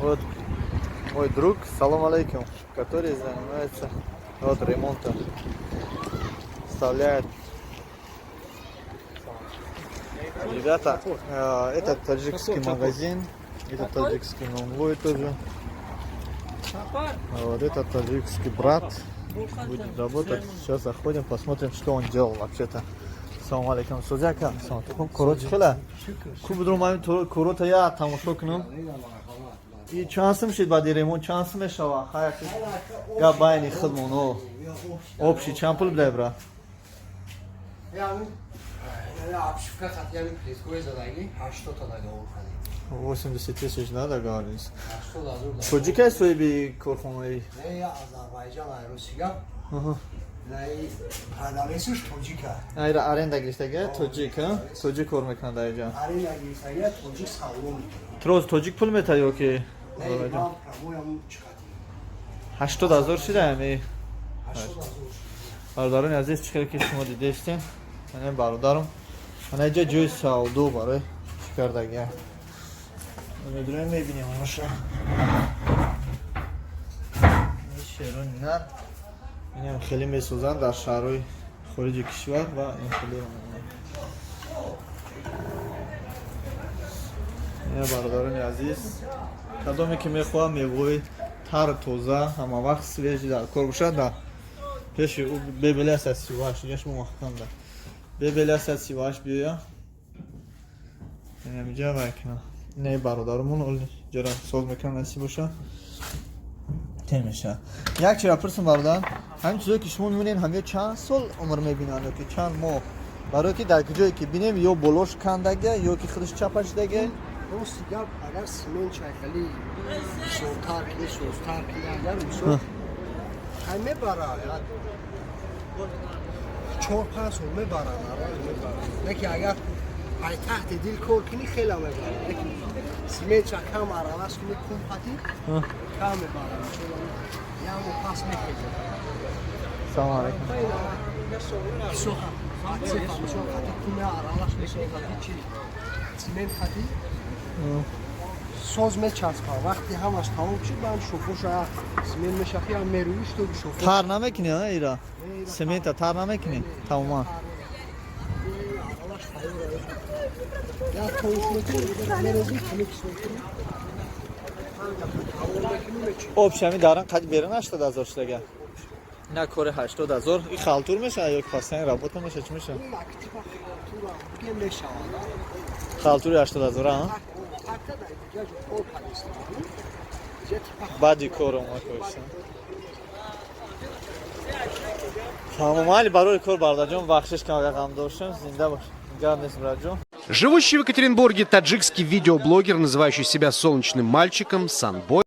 Вот мой друг, салом алейкум, который занимается вот ремонтом. Вставляет. Ребята, это таджикский магазин, это таджикский нонвой тоже. А вот это таджикский брат будет работать. Сейчас заходим, посмотрим, что он делал вообще-то. Салом алейкум, созяка. Салом алейкум. Короче, хела. Ку будрум ами корота я тамошо кунам. И чанд сум шид баъди ремонт, чанд сум мешава? Хая, гап байни худмон, о. Общий чанд пул бидай, брат? Обшивка хатиями плиткои задагӣ 80 та договор кардем. 80 тысяч, да, договорились. 80 ҳазор. Тоҷикай соҳиби корхонаи? Не, я Азарбайҷан, айросига. Наи продавецш тоҷика. Айра аренда гирифтага тоҷик, а? Тоҷик кор мекунад дар инҷа. Аренда гирифтага, тоҷик савдо мекунад. Троз тоҷик пул мета ё ки? Не, ман прямоям чиқатим. 80 ҳазор шида ами. 80 ҳазор. Бародарони азиз, чӣ хеле ки шумо дидестем, мана бародарам, мана инҷа ҷои савдо барои чӣ кардагия. Медурем, мебинем анаша. Шерони нар инам хеле месозанд дар шаҳрҳои хориҷи кишвар ва ин хеле. Ина, бародарони азиз, кадоме ки мехоҳад мевои тару тоза, ҳама вақт свежий дар кор бошад, дар пеши ӯ бебели 138, инҷа шумо маҳкам да бебели 138 биёя, инамиҷа вай кина. Инаи бародарумон оли ҷара соз мекунад, насиб боша, темеша. Як чира пурсам, бародар, ҳамин чизое ки шумо мебинед, ҳамё чанд сол умр мебинанд ё ки чанд моҳ? Барое ки дар куҷое ки бинем, ё болош кандага, ё ки худаш чапа шудага. Рости гап, агар симент чайхали бисёртар кини, созтар кини, агар мисол хай мебара, 4-5 сол мебара, нормал мебара. Леки агар ай таҳти дил кор кунӣ, хела мебара. Леки симентча кам аралаш кунӣ, кум пати кам мебара, як моҳ пас мехезад. Салом алейкум. Мисол хати куме аралаш месозати, чи цемент хати соз мечаспа. Вақти ҳамаш тамом шуд, баъд шофоша цемент мешахи, ам мерӯи, чтобы шофо. Тар намекунӣ, а? Ира цемента тар намекунӣ тамоман? Аралаш тайёр, як тонш мекунӣ, мерезӣ, кунӣ, мекунӣ. Общий ҳами даран қад берун 80 ҳазор шудага, на кори 80 ҳазор. И халтур мешавад ё постоянно работа мешавад, чӣ мешавад? Халтури 80 ҳазор, а? Баъди кор омад коиста. Тамом, али барои кор, бародарҷон, бахшиш кам, агар ғам доштем. Зинда бош, гап нест, братҷон. Живущий в Екатеринбурге таджикский видеоблогер, называющий себя солнечным мальчиком, Санбой,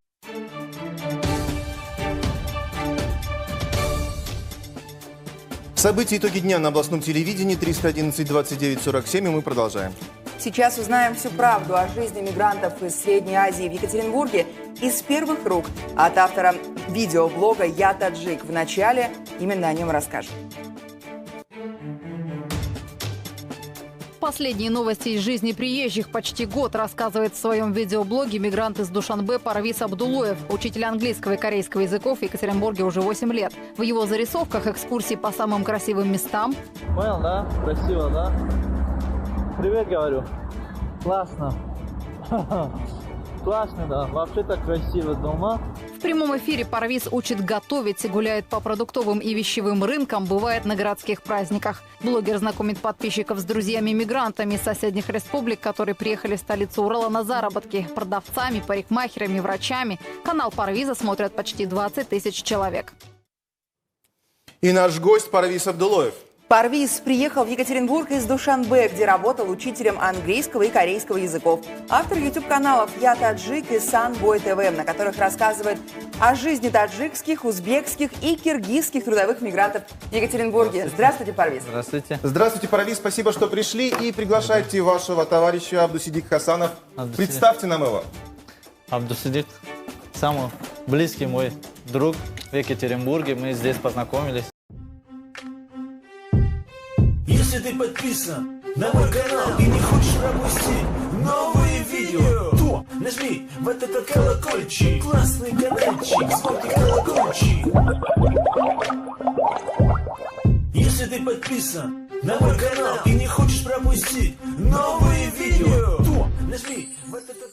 События, итоги дня на областном телевидении 311 29 47, и мы продолжаем. Сейчас узнаем всю правду о жизни мигрантов из Средней Азии в Екатеринбурге из первых рук от автора видеоблога «Я таджик». В начале именно о нем расскажем. Последние новости из жизни приезжих почти год рассказывает в своем видеоблоге мигрант из Душанбе Парвиз Абдулоев, учитель английского и корейского языков в Екатеринбурге уже 8 лет. В его зарисовках экскурсии по самым красивым местам. Понял, да? Красиво, да? Привет, говорю. Классно. Классно, да. Вообще-то красиво дома. В прямом эфире Парвиз учит готовить, гуляет по продуктовым и вещевым рынкам, бывает на городских праздниках. Блогер знакомит подписчиков с друзьями-мигрантами из соседних республик, которые приехали в столицу Урала на заработки, продавцами, парикмахерами, врачами. Канал Парвиза смотрят почти 20 тысяч человек. И наш гость Парвиз Абдулоев. Парвиз приехал в Екатеринбург из Душанбе, где работал учителем английского и корейского языков. Автор YouTube-каналов «Я таджик» и «Санбой ТВ», на которых рассказывает о жизни таджикских, узбекских и киргизских трудовых мигрантов в Екатеринбурге. Здравствуйте, Парвиз. Здравствуйте. Здравствуйте, Парвиз, спасибо, что пришли. И приглашайте вашего товарища Абдусидик Хасанов. Абдусидик. Представьте нам его. Абдусидик, самый близкий мой друг в Екатеринбурге. Мы здесь познакомились. Если ты подписан на мой канал и не хочешь пропустить новые видео, то то нажми вот этот колокольчик. Классный каналчик, звонкий колокольчик. Если ты подписан на мой канал и не хочешь пропустить новые видео, то нажми вот этот.